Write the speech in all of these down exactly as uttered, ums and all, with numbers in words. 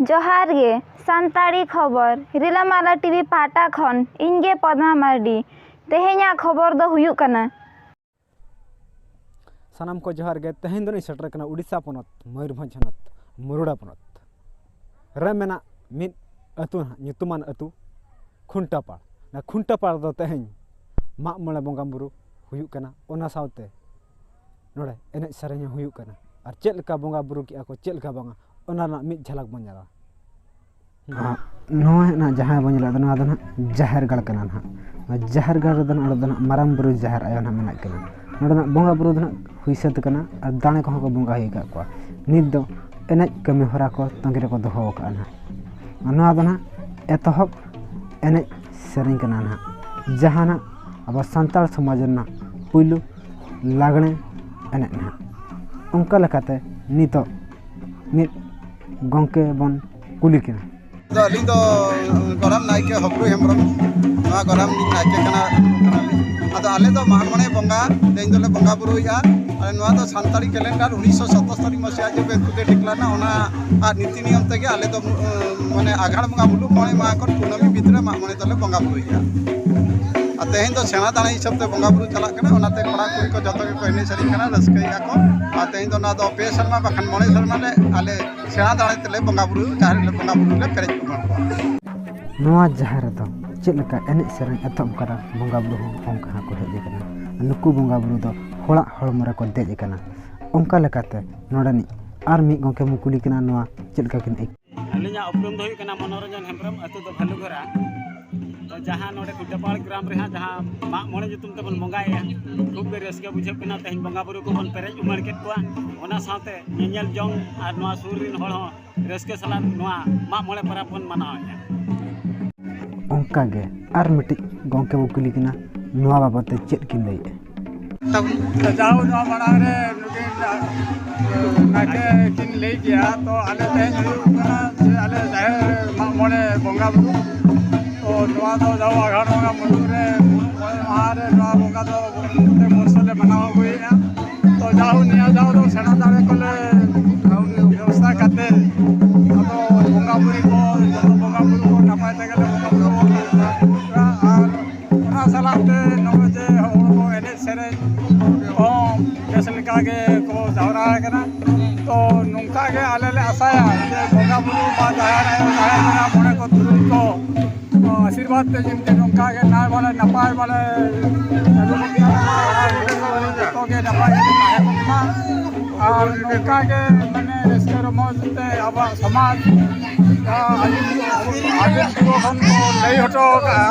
ᱡᱚᱦᱟᱨ ᱜᱮ, ᱥᱟᱱᱛᱟᱲᱤ ᱠᱷᱚᱵᱚᱨ, ᱨᱤᱞᱟᱹᱢᱟᱞᱟ ᱴᱤᱵᱷᱤ ᱯᱟᱦᱴᱟ ᱠᱷᱚᱱ ᱤᱧ ᱜᱮ ᱯᱚᱫᱢᱟ ᱢᱟᱨᱰᱤ᱾ ᱛᱮᱦᱮᱧᱟᱜ ᱠᱷᱚᱵᱚᱨ ᱫᱚ ᱦᱩᱭᱩᱜ ᱠᱟᱱᱟ᱾ ᱥᱟᱱᱟᱢ ᱠᱚ ᱡᱚᱦᱟᱨ ᱜᱮ᱾ ᱛᱮᱦᱮᱧ ᱫᱚ ᱤᱧ ᱥᱮᱴᱮᱨ ᱠᱟᱱᱟ ᱩᱰᱤᱥᱟ ᱯᱚᱱᱚᱛ, ᱢᱚᱭᱩᱨᱵᱷᱚᱸᱡᱽ ᱦᱚᱱᱚᱛ, ᱢᱩᱨᱩᱰᱟ ᱯᱚᱱᱚᱛ ᱨᱮ ᱢᱮᱱᱟᱜ ᱢᱤᱫ ᱟᱹᱛᱩ ᱱᱟᱦᱟᱜ, ᱧᱩᱛᱩᱢᱟᱱ ᱟᱹᱛᱩ ᱠᱷᱩᱱᱴᱟᱹᱯᱟᱲ᱾ ᱚᱱᱟ ᱠᱷᱩᱱᱴᱟᱹᱯᱟᱲ ᱫᱚ ᱛᱮᱦᱮᱧ ᱢᱟᱜ ᱢᱚᱬᱮ ᱵᱚᱸᱜᱟ ᱵᱩᱨᱩ ᱦᱩᱭᱩᱜ ᱠᱟᱱᱟ, ᱚᱱᱟ ᱥᱟᱶᱛᱮ ᱱᱚᱰᱮ ᱮᱱᱮᱡ ᱥᱮᱨᱮᱧ ᱦᱚᱸ ᱦᱩᱭᱩᱜ ᱠᱟᱱᱟ᱾ ᱟᱨ ᱪᱮᱫ ᱞᱮᱠᱟ ᱵᱚᱸᱜᱟ ᱵᱩᱨᱩ ᱠᱮᱜᱼᱟ ᱠᱚ, ᱪᱮᱫ ᱞᱮᱠᱟ ᱵᱟᱝᱟ, ᱚᱱᱟ ᱨᱮᱱᱟᱜ ᱢᱤᱫ ᱡᱷᱟᱞᱟᱠ ᱵᱚᱱ ᱧᱮᱞᱟ᱾ ᱟᱨ ᱱᱚᱣᱟ ᱱᱟᱦᱟᱜ ᱡᱟᱦᱟᱸ ᱵᱚᱱ ᱧᱮᱞᱮᱫ ᱫᱚ, ᱱᱚᱣᱟ ᱫᱚ ᱱᱟᱦᱟᱜ ᱡᱟᱦᱮᱨ ᱜᱟᱲ ᱠᱟᱱᱟ ᱱᱟᱦᱟᱜ᱾ ᱱᱚᱣᱟ ᱡᱟᱦᱮᱨ ᱜᱟᱲ ᱨᱮᱫᱚ ᱱᱟᱦᱟᱜ, ᱚᱸᱰᱮ ᱫᱚ ᱱᱟᱦᱟᱜ ᱢᱟᱨᱟᱝ ᱵᱩᱨᱩ ᱡᱟᱦᱮᱨ ᱟᱭᱳ ᱱᱟᱦᱟᱜ ᱢᱮᱱᱟᱜ ᱠᱤᱱᱟ᱾ ᱱᱚᱰᱮᱱᱟᱜ ᱵᱚᱸᱜᱟ ᱵᱩᱨᱩ ᱫᱚ ᱱᱟᱦᱟᱜ ᱦᱩᱭ ᱥᱟᱹᱛ ᱟᱠᱟᱱᱟ ᱟᱨ ᱫᱟᱲᱮ ᱠᱚᱦᱚᱸ ᱠᱚ ᱵᱚᱸᱜᱟ ᱦᱩᱭ ᱟᱠᱟᱫ ᱠᱚᱣᱟ᱾ ᱱᱤᱛ ᱫᱚ ᱮᱱᱮᱡ ᱠᱟᱹᱢᱤ ᱦᱚᱨᱟ ᱠᱚ ᱛᱟᱺᱜᱤ ᱨᱮᱠᱚ ᱫᱚᱦᱚ ᱟᱠᱟᱫᱼᱟ ᱱᱟᱦᱟᱜ᱾ ᱟᱨ ᱱᱚᱣᱟ ᱫᱚ ᱱᱟᱦᱟᱜ ᱮᱛᱚᱦᱚᱵ ᱮᱱᱮᱡ ᱥᱮᱨᱮᱧ ᱠᱟᱱᱟ ᱱᱟᱦᱟᱜ, ᱡᱟᱦᱟᱱᱟᱜ ᱟᱵᱚ ᱥᱟᱱᱛᱟᱲ ᱥᱚᱢᱟᱡᱽ ᱨᱮᱱᱟᱜ ᱯᱩᱭᱞᱩ ᱞᱟᱜᱽᱬᱮ ᱮᱱᱮᱡ ᱱᱟᱦᱟᱜ᱾ ᱚᱱᱠᱟ ᱞᱮᱠᱟᱛᱮ ᱱᱤᱛᱚᱜ ᱢᱤᱫ ᱜᱚᱢᱠᱮ ᱵᱚᱱ ᱠᱩᱞᱤ ᱠᱤᱱᱟ᱾ ᱟᱫᱚ ᱟᱹᱞᱤᱧ ᱫᱚ ᱜᱚᱨᱟᱢ ᱱᱟᱭᱠᱮ ᱦᱚᱯᱞᱩ ᱦᱮᱢᱵᱨᱚᱢ, ᱱᱚᱣᱟ ᱜᱚᱨᱟᱢ ᱨᱤᱱᱤᱡ ᱱᱟᱭᱠᱮ ᱠᱟᱱᱟ, ᱠᱟᱱᱟᱞᱤᱧ᱾ ᱟᱫᱚ ᱟᱞᱮ ᱫᱚ ᱢᱟᱜ ᱢᱚᱬᱮ ᱵᱚᱸᱜᱟ ᱛᱮᱦᱮᱧ ᱫᱚᱞᱮ ᱵᱚᱸᱜᱟ ᱵᱩᱨᱩᱭᱮᱫᱼᱟ᱾ ᱟᱨ ᱱᱚᱣᱟ ᱫᱚ ᱥᱟᱱᱛᱟᱲᱤ ᱠᱮᱞᱮᱱᱰᱟᱨ ᱩᱱᱤᱥᱥᱚ ᱥᱟᱛᱟᱛᱛᱳᱨ ᱢᱟᱹᱥᱤᱭᱟᱹ ᱡᱮ ᱵᱮᱝᱠᱩ ᱫᱮ ᱰᱤᱠᱞᱟᱨ ᱮᱱᱟ, ᱚᱱᱟ ᱟᱨ ᱱᱤᱛᱤ ᱱᱤᱭᱚᱢ ᱛᱮᱜᱮ ᱟᱞᱮ ᱫᱚ, ᱩᱸ, ᱢᱟᱱᱮ ᱟᱜᱷᱟᱲ ᱵᱚᱸᱜᱟ ᱢᱩᱞᱩᱜ ᱢᱚᱬᱮ ᱢᱟᱦᱟ ᱠᱷᱚᱱ ᱠᱩᱱᱟᱹᱢᱤ ᱵᱷᱤᱛᱨᱤ ᱨᱮ ᱢᱟᱜ ᱢᱚᱬᱮ ᱫᱚᱞᱮ ᱵᱚᱸᱜᱟ ᱵᱩᱨᱩᱭᱮᱫᱼᱟ᱾ ᱟᱨ ᱛᱮᱦᱮᱧ ᱫᱚ ᱥᱮᱬᱟ ᱫᱟᱲᱮ ᱦᱤᱥᱟᱹᱵ ᱛᱮ ᱵᱚᱸᱜᱟ ᱵᱩᱨᱩ ᱪᱟᱞᱟᱜ ᱠᱟᱱᱟ, ᱚᱱᱟᱛᱮ ᱠᱚᱲᱟ ᱠᱩᱲᱤ ᱠᱚ ᱡᱚᱛᱚ ᱜᱮᱠᱚ ᱮᱱᱮᱡ ᱥᱮᱨᱮᱧ ᱠᱟᱱᱟ, ᱨᱟᱹᱥᱠᱟᱹᱭᱮᱫᱼᱟ ᱠᱚ᱾ ᱟᱨ ᱛᱮᱦᱮᱧ ᱫᱚ ᱱᱚᱣᱟ ᱫᱚ ᱯᱮ ᱥᱮᱨᱢᱟ ᱵᱟᱠᱷᱟᱱ ᱢᱚᱬᱮ ᱥᱮᱨᱢᱟ ᱞᱮ ᱟᱞᱮ ᱥᱮᱬᱟ ᱫᱟᱲᱮ ᱛᱮᱞᱮ ᱵᱚᱸᱜᱟ ᱵᱩᱨᱩ, ᱡᱟᱦᱮᱨ ᱨᱮᱞᱮ ᱵᱚᱸᱜᱟ ᱵᱩᱨᱩ ᱞᱮ ᱯᱮᱨᱮᱡ ᱩᱢᱟᱹᱲ ᱠᱚᱣᱟ᱾ ᱱᱚᱣᱟ ᱡᱟᱦᱮᱨ ᱨᱮᱫᱚ ᱪᱮᱫ ᱞᱮᱠᱟ ᱮᱱᱮᱡ ᱥᱮᱨᱮᱧ ᱮᱛᱚᱦᱚᱵ ᱠᱟᱱᱟ, ᱵᱚᱸᱜᱟ ᱵᱩᱨᱩ ᱦᱚᱸ ᱚᱱᱠᱟ ᱦᱚᱸᱠᱚ ᱦᱮᱡ ᱟᱠᱟᱱᱟ᱾ ᱱᱩᱠᱩ ᱵᱚᱸᱜᱟ ᱵᱩᱨᱩ ᱫᱚ ᱦᱚᱲᱟᱜ ᱦᱚᱲᱢᱚ ᱨᱮᱠᱚ ᱫᱮᱡ ᱟᱠᱟᱱᱟ᱾ ᱚᱱᱠᱟ ᱞᱮᱠᱟᱛᱮ ᱱᱚᱰᱮᱱᱤᱡ ᱟᱨ ᱢᱤᱫ ᱜᱚᱢᱠᱮ ᱵᱚᱱ ᱠᱩᱞᱤ ᱠᱟᱱᱟ, ᱱᱚᱣᱟ ᱪᱮᱫ ᱞᱮᱠᱟ ᱠᱤᱱ ᱟᱹᱭᱠᱟᱹᱣᱟ? ᱟᱹᱞᱤᱧᱟᱜ ᱩᱯᱨᱩᱢ ᱫᱚ ᱦᱩᱭᱩᱜ ᱠᱟᱱᱟ ᱢᱚᱱᱳᱨᱚᱧᱡᱚᱱ ᱦᱮᱢᱵᱨᱚᱢ, ᱟᱹᱛᱩ ᱫᱚ ᱵᱷᱟᱞᱩᱜᱷᱚᱨᱟ᱾ ᱛᱚ, ᱡᱟᱦᱟᱸ ᱱᱚᱰᱮ ᱠᱩᱰᱟᱹᱯᱟᱲ ᱜᱨᱟᱢ ᱨᱮ ᱦᱟᱸᱜ ᱡᱟᱦᱟᱸ ᱢᱟᱜ ᱢᱚᱬᱮ ᱧᱩᱛᱩᱢ ᱛᱮᱵᱚᱱ ᱵᱚᱸᱜᱟᱭᱮᱫᱼᱟ, ᱠᱷᱩᱵ ᱜᱮ ᱨᱟᱹᱥᱠᱟᱹ ᱵᱩᱡᱷᱟᱹᱜ ᱠᱟᱱᱟ᱾ ᱛᱮᱦᱮᱧ ᱵᱚᱸᱜᱟ ᱵᱩᱨᱩ ᱠᱚᱵᱚᱱ ᱯᱮᱨᱮᱡ ᱩᱢᱟᱹᱲ ᱠᱮᱫ ᱠᱚᱣᱟ, ᱚᱱᱟ ᱥᱟᱶᱛᱮ ᱧᱮᱧᱮᱞ ᱡᱚᱝ ᱟᱨ ᱱᱚᱣᱟ ᱥᱩᱨ ᱨᱮᱱ ᱦᱚᱲ ᱦᱚᱸ ᱨᱟᱹᱥᱠᱟᱹ ᱥᱟᱞᱟᱜ ᱱᱚᱣᱟ ᱢᱟᱜ ᱢᱚᱬᱮ ᱯᱚᱨᱚᱵᱽ ᱵᱚᱱ ᱢᱟᱱᱟᱣᱮᱫᱼᱟ᱾ ᱚᱱᱠᱟ ᱜᱮ ᱟᱨ ᱢᱤᱫᱴᱤᱡ ᱜᱚᱢᱠᱮ ᱵᱚ ᱠᱩᱞᱤ ᱠᱤᱱᱟ, ᱱᱚᱣᱟ ᱵᱟᱵᱚᱫ ᱛᱮ ᱪᱮᱫ ᱠᱤᱱ ᱞᱟᱹᱭᱮᱫᱼᱟ? ᱡᱟᱣ ᱱᱚᱣᱟ ᱢᱟᱲᱟᱝ ᱨᱮ ᱱᱩᱠᱤᱱ, ᱟ, ᱱᱟᱭᱠᱮ ᱠᱤᱱ ᱞᱟᱹᱭ ᱠᱮᱜᱼᱟ, ᱛᱚ ᱟᱞᱮ ᱛᱮᱦᱮᱧ ᱦᱩᱭᱩᱜ ᱠᱟᱱᱟ ᱡᱮ ᱟᱞᱮ ᱡᱟᱦᱮᱨ ᱢᱟᱜ ᱢᱚᱬᱮ ᱵᱚᱸᱜᱟ ᱵᱩᱨᱩ, ᱛᱚ ᱱᱚᱣᱟ ᱫᱚ ᱡᱟᱣ ᱟᱜᱷᱟᱲ ᱵᱚᱸᱜᱟ ᱢᱩᱞᱩᱜ ᱨᱮ ᱢᱚᱬᱮ ᱢᱟᱦᱟ ᱨᱮ ᱱᱚᱣᱟ ᱵᱚᱸᱜᱟ ᱫᱚ ᱯᱨᱚᱛᱮᱠ ᱵᱚᱨᱥᱚ ᱞᱮ ᱢᱟᱱᱟᱣ ᱟᱹᱜᱩᱭᱮᱫᱼᱟ᱾ ᱛᱚ ᱡᱟᱣ ᱱᱤᱭᱟᱹ ᱡᱟᱣ ᱫᱚ ᱥᱮᱬᱟ ᱫᱟᱲᱮ ᱠᱚᱞᱮ ᱵᱮᱵᱚᱥᱛᱷᱟ ᱠᱟᱛᱮ ᱟᱫᱚ ᱠᱚ ᱵᱮᱥ ᱞᱮᱠᱟ ᱜᱮ ᱠᱚ ᱡᱟᱣᱨᱟ ᱟᱠᱟᱱᱟ᱾ ᱛᱚ ᱱᱚᱝᱠᱟ ᱜᱮ ᱟᱞᱮ ᱞᱮ ᱟᱥᱟᱭᱟ ᱡᱮ ᱵᱚᱸᱜᱟ ᱵᱩᱨᱩ ᱵᱟ ᱡᱟᱦᱮᱨ ᱟᱭᱳ, ᱡᱟᱦᱮᱨ ᱵᱚᱸᱜᱟ, ᱢᱚᱬᱮ ᱠᱚ ᱛᱩᱨᱩᱭ ᱠᱚ ᱟᱥᱤᱨᱵᱟᱫᱽ ᱛᱮ ᱡᱮᱢᱛᱤ ᱱᱚᱝᱠᱟ ᱜᱮ ᱱᱟᱭ ᱵᱟᱲᱮ ᱱᱟᱯᱟᱭ ᱵᱟᱲᱮ ᱡᱚᱛᱚ ᱜᱮ ᱱᱟᱯᱟᱭ ᱜᱮ ᱛᱟᱦᱮᱸ ᱠᱚᱜ ᱢᱟ᱾ ᱟᱨ ᱱᱚᱝᱠᱟ ᱜᱮ ᱢᱟᱱᱮ ᱨᱟᱹᱥᱠᱟᱹ ᱨᱚᱢᱚᱡᱽ ᱛᱮ ᱟᱵᱚᱣᱟᱜ ᱥᱚᱢᱟᱡᱽ ᱡᱟᱦᱟᱸ ᱟᱹᱭᱩᱨ ᱟᱹᱭᱩᱨ ᱠᱚ ᱠᱷᱚᱱ ᱠᱚ ᱞᱟᱹᱭ ᱦᱚᱴᱚ ᱟᱠᱟᱫᱼᱟ,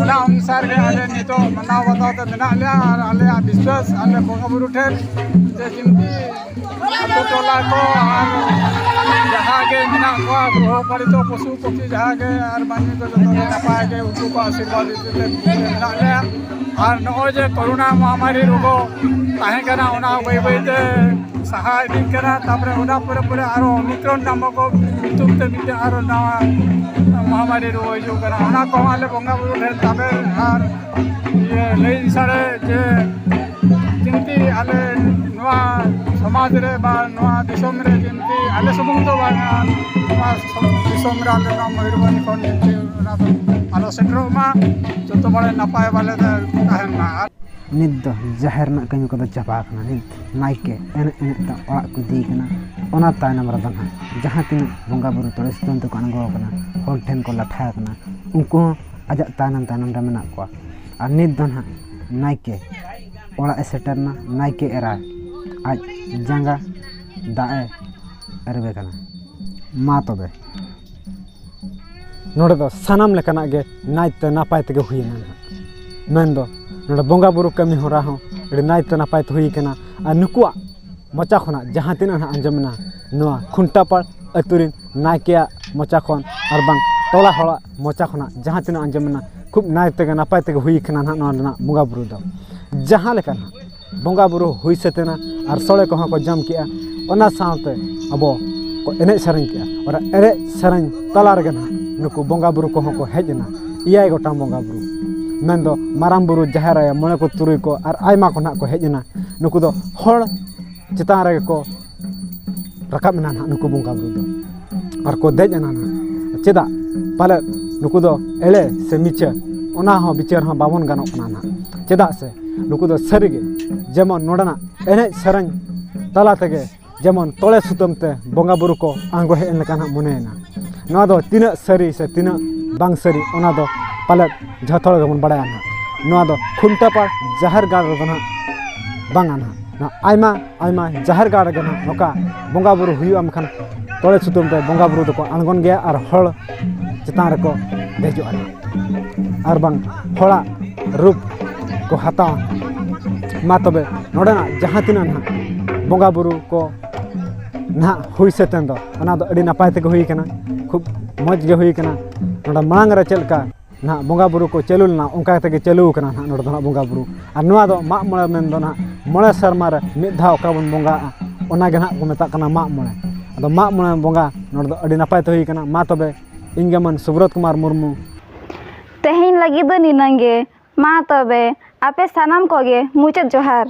ᱚᱱᱟ ᱚᱱᱩᱥᱟᱨ ᱜᱮ ᱟᱞᱮ ᱱᱤᱛᱚᱜ ᱢᱟᱱᱟᱣ ᱵᱟᱛᱟᱣ ᱛᱮ ᱢᱮᱱᱟᱜ ᱞᱮᱭᱟ᱾ ᱟᱨ ᱟᱞᱮᱭᱟᱜ ᱵᱤᱥᱣᱟᱥ ᱟᱞᱮ ᱵᱚᱸᱜᱟ ᱵᱩᱨᱩ ᱴᱷᱮᱱ ᱡᱮ ᱡᱤᱱᱛᱤ ᱟᱹᱛᱩ ᱴᱚᱞᱟ ᱠᱚ ᱟᱨ ᱡᱟᱦᱟᱸ ᱜᱮ ᱢᱮᱱᱟᱜ ᱠᱚᱣᱟ, ᱜᱨᱚᱦᱚ ᱯᱟᱞᱤᱛᱚ ᱯᱚᱥᱩ ᱯᱚᱠᱷᱤ ᱡᱟᱦᱟᱸ ᱜᱮ, ᱟᱨ ᱢᱟᱹᱱᱢᱤ ᱠᱚ ᱡᱚᱛᱚ ᱜᱮ ᱱᱟᱯᱟᱭ ᱜᱮ, ᱩᱱᱠᱩ ᱠᱚ ᱟᱥᱤᱨᱵᱟᱫᱽ ᱤᱫᱤ ᱛᱮ ᱢᱮᱱᱟᱜ ᱞᱮᱭᱟ᱾ ᱟᱨ ᱱᱚᱜᱼᱚᱭ ᱡᱮ ᱠᱳᱨᱳᱱᱟ ᱢᱚᱦᱟᱢᱟᱨᱤ ᱨᱳᱜᱽ ᱛᱟᱦᱮᱸ ᱠᱟᱱᱟ, ᱚᱱᱟ ᱵᱟᱹᱭ ᱵᱟᱹᱭ ᱛᱮ ᱥᱟᱦᱟ ᱤᱫᱤᱜ ᱠᱟᱱᱟ᱾ ᱛᱟᱨᱯᱚᱨᱮ ᱚᱱᱟ ᱯᱚᱨᱮ ᱯᱚᱨᱮ ᱟᱨᱚ ᱳᱢᱤᱠᱨᱚᱱ ᱱᱟᱢᱚᱠ ᱧᱩᱛᱩᱢ ᱛᱮ ᱢᱤᱫᱴᱮᱱ ᱟᱨᱚ ᱱᱟᱣᱟ ᱢᱚᱦᱟᱢᱟᱨᱤ ᱨᱳᱜᱽ ᱦᱤᱡᱩᱜ ᱠᱟᱱᱟ᱾ ᱚᱱᱟ ᱠᱚᱦᱚᱸ ᱟᱞᱮ ᱵᱚᱸᱜᱟ ᱵᱩᱨᱩ ᱴᱷᱮᱱ ᱛᱟᱵᱮᱨ ᱟᱨ ᱤᱭᱟᱹ ᱞᱟᱹᱭ ᱥᱟᱰᱮ ᱡᱮ ᱡᱤᱱᱛᱤ ᱟᱞᱮ ᱱᱚᱣᱟ ᱥᱚᱢᱟᱡᱽ ᱨᱮ ᱵᱟ ᱱᱚᱣᱟ ᱫᱤᱥᱚᱢ ᱨᱮ ᱡᱤᱱᱛᱤ ᱟᱞᱮ ᱥᱩᱢᱩᱝ ᱫᱚ ᱵᱟᱝᱟ, ᱱᱚᱣᱟ ᱫᱤᱥᱚᱢ ᱨᱮ ᱟᱞᱮ ᱱᱚᱣᱟ ᱢᱚᱭᱩᱨᱵᱷᱚᱸᱡᱽ ᱠᱷᱚᱱ ᱡᱤᱱᱛᱤ ᱚᱱᱟ ᱫᱚ ᱟᱞᱚ ᱥᱮᱴᱮᱨᱚᱜ ᱢᱟ, ᱡᱚᱛᱚ ᱵᱟᱲᱮ ᱱᱟᱯᱟᱭ ᱵᱟᱞᱮ ᱛᱟᱦᱮᱱ ᱢᱟ᱾ ᱟᱨ ᱱᱤᱛ ᱫᱚ ᱡᱟᱦᱮᱨ ᱨᱮᱱᱟᱜ ᱠᱟᱹᱢᱤ ᱠᱚᱫᱚ ᱪᱟᱵᱟ ᱟᱠᱟᱱᱟ᱾ ᱱᱤᱛ ᱱᱟᱭᱠᱮ ᱮᱱᱮᱡ ᱮᱱᱮᱡ ᱛᱮ ᱚᱲᱟᱜ ᱠᱚ ᱤᱫᱤᱭᱮ ᱠᱟᱱᱟ᱾ ᱚᱱᱟ ᱛᱟᱭᱱᱚᱢ ᱨᱮᱫᱚ ᱱᱟᱦᱟᱜ ᱡᱟᱦᱟᱸ ᱛᱤᱱᱟᱹᱜ ᱵᱚᱸᱜᱟ ᱵᱩᱨᱩ ᱛᱚᱲᱮ ᱥᱩᱛᱟᱹᱢ ᱛᱮᱠᱚ ᱟᱬᱜᱚ ᱟᱠᱟᱱᱟ, ᱦᱚᱲ ᱴᱷᱮᱱ ᱠᱚ ᱞᱟᱴᱷᱟ ᱟᱠᱟᱱᱟ, ᱩᱱᱠᱩ ᱦᱚᱸ ᱟᱡᱟᱜ ᱛᱟᱭᱱᱚᱢ ᱛᱟᱭᱱᱚᱢ ᱨᱮ ᱢᱮᱱᱟᱜ ᱠᱚᱣᱟ᱾ ᱟᱨ ᱱᱤᱛ ᱫᱚ ᱱᱟᱦᱟᱜ ᱱᱟᱭᱠᱮ ᱚᱲᱟᱜ ᱮ ᱥᱮᱴᱮᱨ ᱮᱱᱟ᱾ ᱱᱟᱭᱠᱮ ᱮᱨᱟ ᱟᱡ ᱡᱟᱸᱜᱟ ᱫᱟᱜ ᱮ ᱟᱹᱨᱩᱵᱮ ᱠᱟᱱᱟ᱾ ᱢᱟ ᱛᱚᱵᱮ ᱱᱚᱰᱮ ᱫᱚ ᱥᱟᱱᱟᱢ ᱞᱮᱠᱟᱱᱟᱜ ᱜᱮ ᱱᱟᱭᱛᱮ ᱱᱟᱯᱟᱭ ᱛᱮᱜᱮ ᱦᱩᱭᱮᱱᱟ ᱱᱟᱦᱟᱜ᱾ ᱢᱮᱱᱫᱚ ᱱᱚᱰᱮ ᱵᱚᱸᱜᱟ ᱵᱩᱨᱩ ᱠᱟᱹᱢᱤ ᱦᱚᱨᱟ ᱦᱚᱸ ᱟᱹᱰᱤ ᱱᱟᱭᱛᱮ ᱱᱟᱯᱟᱭ ᱛᱮ ᱦᱩᱭ ᱠᱟᱱᱟ᱾ ᱟᱨ ᱱᱩᱠᱩᱣᱟᱜ ᱢᱚᱪᱟ ᱠᱷᱚᱱᱟᱜ ᱡᱟᱦᱟᱸ ᱛᱤᱱᱟᱹᱜ ᱱᱟᱦᱟᱜ ᱟᱸᱡᱚᱢᱮᱱᱟ, ᱱᱚᱣᱟ ᱠᱷᱩᱱᱴᱟᱯᱟᱲ ᱟᱹᱛᱩ ᱨᱮᱱ ᱱᱟᱭᱠᱮᱭᱟᱜ ᱢᱚᱪᱟ ᱠᱷᱚᱱ ᱟᱨ ᱵᱟᱝ ᱴᱚᱞᱟ ᱦᱚᱲᱟᱜ ᱢᱚᱪᱟ ᱠᱷᱚᱱᱟᱜ ᱡᱟᱦᱟᱸ ᱛᱤᱱᱟᱹᱜ ᱟᱸᱡᱚᱢᱮᱱᱟ, ᱠᱷᱩᱵ ᱱᱟᱭ ᱛᱮᱜᱮ ᱱᱟᱯᱟᱭ ᱛᱮᱜᱮ ᱦᱩᱭ ᱠᱟᱱᱟ ᱱᱟᱦᱟᱜ ᱱᱚᱣᱟ ᱨᱮᱱᱟᱜ ᱵᱚᱸᱜᱟ ᱵᱩᱨᱩ ᱫᱚ᱾ ᱡᱟᱦᱟᱸ ᱞᱮᱠᱟ ᱱᱟᱦᱟᱜ ᱵᱚᱸᱜᱟ ᱵᱩᱨᱩ ᱦᱩᱭ ᱥᱟᱹᱛ ᱮᱱᱟ ᱟᱨ ᱥᱚᱲᱮ ᱠᱚᱦᱚᱸ ᱠᱚ ᱡᱚᱢ ᱠᱮᱜᱼᱟ᱾ ᱚᱱᱟ ᱥᱟᱶᱛᱮ ᱟᱵᱚ ᱠᱚ ᱮᱱᱮᱡ ᱥᱮᱨᱮᱧ ᱠᱮᱜᱼᱟ᱾ ᱚᱱᱟ ᱮᱱᱮᱡ ᱥᱮᱨᱮᱧ ᱛᱟᱞᱟ ᱨᱮᱜᱮ ᱱᱟᱦᱟᱜ ᱱᱩᱠᱩ ᱵᱚᱸᱜᱟ ᱵᱩᱨᱩ ᱠᱚᱦᱚᱸ ᱠᱚ ᱦᱮᱡ ᱮᱱᱟ᱾ ᱮᱭᱟᱭ ᱜᱚᱴᱟᱝ ᱵᱚᱸᱜᱟ ᱵᱩᱨᱩ, ᱢᱮᱱᱫᱚ ᱢᱟᱨᱟᱝ ᱵᱩᱨᱩ, ᱡᱟᱦᱮᱨ ᱟᱭᱳ, ᱢᱚᱬᱮ ᱠᱚ ᱛᱩᱨᱩᱭ ᱠᱚ ᱟᱨ ᱟᱭᱢᱟ ᱠᱚ ᱱᱟᱦᱟᱜ ᱠᱚ ᱦᱮᱡ ᱮᱱᱟ᱾ ᱱᱩᱠᱩ ᱫᱚ ᱦᱚᱲ ᱪᱮᱛᱟᱱ ᱨᱮᱜᱮ ᱠᱚ ᱨᱟᱠᱟᱵ ᱮᱱᱟ ᱱᱟᱦᱟᱜ ᱱᱩᱠᱩ ᱵᱚᱸᱜᱟ ᱵᱩᱨᱩ ᱫᱚ, ᱟᱨ ᱠᱚ ᱫᱮᱡ ᱮᱱᱟ ᱱᱟᱦᱟᱜ᱾ ᱪᱮᱫᱟᱜ? ᱯᱟᱞᱮᱫ ᱱᱩᱠᱩ ᱫᱚ ᱮᱲᱮ ᱥᱮ ᱢᱤᱪᱷᱟᱹ, ᱚᱱᱟ ᱦᱚᱸ ᱵᱤᱪᱟᱹᱨ ᱦᱚᱸ ᱵᱟᱵᱚᱱ ᱜᱟᱱᱚᱜ ᱠᱟᱱᱟ ᱱᱟᱦᱟᱜ᱾ ᱪᱮᱫᱟᱜ ᱥᱮ ᱱᱩᱠᱩ ᱫᱚ ᱥᱟᱹᱨᱤᱜᱮ ᱡᱮᱢᱚᱱ ᱱᱚᱰᱮᱱᱟᱜ ᱮᱱᱮᱡ ᱥᱮᱨᱮᱧ ᱛᱟᱞᱟ ᱛᱮᱜᱮ ᱡᱮᱢᱚᱱ ᱛᱚᱲᱮ ᱥᱩᱛᱟᱹᱢ ᱛᱮ ᱵᱚᱸᱜᱟ ᱵᱩᱨᱩ ᱠᱚ ᱟᱬᱜᱚ ᱦᱮᱡ ᱮᱱ ᱞᱮᱠᱟ ᱱᱟᱦᱟᱜ ᱢᱚᱱᱮᱭᱮᱱᱟ᱾ ᱱᱚᱣᱟ ᱫᱚ ᱛᱤᱱᱟᱹᱜ ᱥᱟᱹᱨᱤ ᱥᱮ ᱛᱤᱱᱟᱹᱜ ᱵᱟᱝ ᱥᱟᱹᱨᱤ, ᱚᱱᱟ ᱫᱚ ᱯᱟᱞᱮᱫ ᱡᱷᱚᱛᱚ ᱦᱚᱲ ᱜᱮᱵᱚᱱ ᱵᱟᱲᱟᱭᱟ ᱱᱟᱦᱟᱜ᱾ ᱱᱚᱣᱟ ᱫᱚ ᱠᱷᱩᱱᱴᱟᱹᱯᱟᱲ ᱡᱟᱦᱮᱨ ᱜᱟᱲ ᱨᱮᱫᱚ ᱱᱟᱦᱟᱜ ᱵᱟᱝᱟ ᱱᱟᱦᱟᱜ᱾ ᱱᱚᱣᱟ ᱟᱭᱢᱟ ᱟᱭᱢᱟ ᱡᱟᱦᱮᱨ ᱜᱟᱲ ᱨᱮᱜᱮ ᱱᱟᱦᱟᱜ ᱱᱚᱝᱠᱟ ᱵᱚᱸᱜᱟ ᱵᱩᱨᱩ ᱦᱩᱭᱩᱜᱼᱟ, ᱢᱮᱱᱠᱷᱟᱱ ᱛᱚᱲᱮ ᱥᱩᱛᱟᱹᱢ ᱛᱮ ᱵᱚᱸᱜᱟ ᱵᱩᱨᱩ ᱫᱚᱠᱚ ᱟᱬᱜᱚᱱ ᱜᱮᱭᱟ ᱟᱨ ᱦᱚᱲ ᱪᱮᱛᱟᱱ ᱨᱮᱠᱚ ᱫᱮᱡᱚᱜᱼᱟ ᱟᱨ ᱵᱟᱝ ᱦᱚᱲᱟᱜ ᱨᱩᱯ ᱠᱚ ᱦᱟᱛᱟᱣᱟ᱾ ᱢᱟ ᱛᱚᱵᱮ ᱱᱚᱰᱮᱱᱟᱜ ᱡᱟᱦᱟᱸ ᱛᱤᱱᱟᱹᱜ ᱱᱟᱦᱟᱜ ᱵᱚᱸᱜᱟ ᱵᱩᱨᱩ ᱠᱚ ᱱᱟᱦᱟᱜ ᱦᱩᱭ ᱥᱟᱹᱛ ᱮᱱ ᱫᱚ, ᱚᱱᱟ ᱫᱚ ᱟᱹᱰᱤ ᱱᱟᱯᱟᱭ ᱛᱮᱜᱮ ᱦᱩᱭ ᱠᱟᱱᱟ, ᱠᱷᱩᱵ ᱢᱚᱡᱽ ᱜᱮ ᱦᱩᱭ ᱠᱟᱱᱟ᱾ ᱱᱚᱰᱮ ᱢᱟᱲᱟᱝ ᱨᱮ ᱪᱮᱫ ᱞᱮᱠᱟ ᱱᱟᱦᱟᱜ ᱵᱚᱸᱜᱟ ᱵᱩᱨᱩ ᱠᱚ ᱪᱟᱹᱞᱩ ᱞᱮᱱᱟ, ᱚᱱᱠᱟ ᱠᱟᱛᱮ ᱜᱮ ᱪᱟᱹᱞᱩ ᱠᱟᱱᱟ ᱱᱟᱦᱟᱜ ᱱᱚᱰᱮ ᱫᱚ ᱱᱟᱦᱟᱜ ᱵᱚᱸᱜᱟ ᱵᱩᱨᱩ᱾ ᱟᱨ ᱱᱚᱣᱟ ᱫᱚ ᱢᱟᱜ ᱢᱚᱬᱮ ᱢᱮᱱ ᱫᱚ ᱱᱟᱦᱟᱜ ᱢᱚᱬᱮ ᱥᱮᱨᱢᱟ ᱨᱮ ᱢᱤᱫ ᱫᱷᱟᱣ ᱚᱠᱟ ᱵᱚᱱ ᱵᱚᱸᱜᱟᱜᱼᱟ, ᱚᱱᱟ ᱜᱮ ᱱᱟᱦᱟᱜ ᱠᱚ ᱢᱮᱛᱟᱜ ᱠᱟᱱᱟ ᱢᱟᱜ ᱢᱚᱬᱮ᱾ ᱟᱫᱚ ᱢᱟᱜ ᱢᱚᱬᱮ ᱵᱚᱸᱜᱟ ᱱᱚᱰᱮ ᱫᱚ ᱟᱹᱰᱤ ᱱᱟᱯᱟᱭ ᱛᱮ ᱦᱩᱭ ᱠᱟᱱᱟ᱾ ᱢᱟ ᱛᱚᱵᱮ ᱤᱧ ᱜᱮ ᱢᱟᱹᱱ ᱥᱩᱵᱨᱚᱛ ᱠᱩᱢᱟᱨ ᱢᱩᱨᱢᱩ᱾ ᱛᱮᱦᱮᱧ ᱞᱟᱹᱜᱤᱫ ᱫᱚ ᱱᱤᱱᱟᱹᱝ ᱜᱮ᱾ ᱢᱟ ᱛᱚᱵᱮ ᱟᱯᱮ ᱥᱟᱱᱟᱢ ᱠᱚᱜᱮ ᱢᱩᱪᱟᱹᱫ ᱡᱚᱦᱟᱨ᱾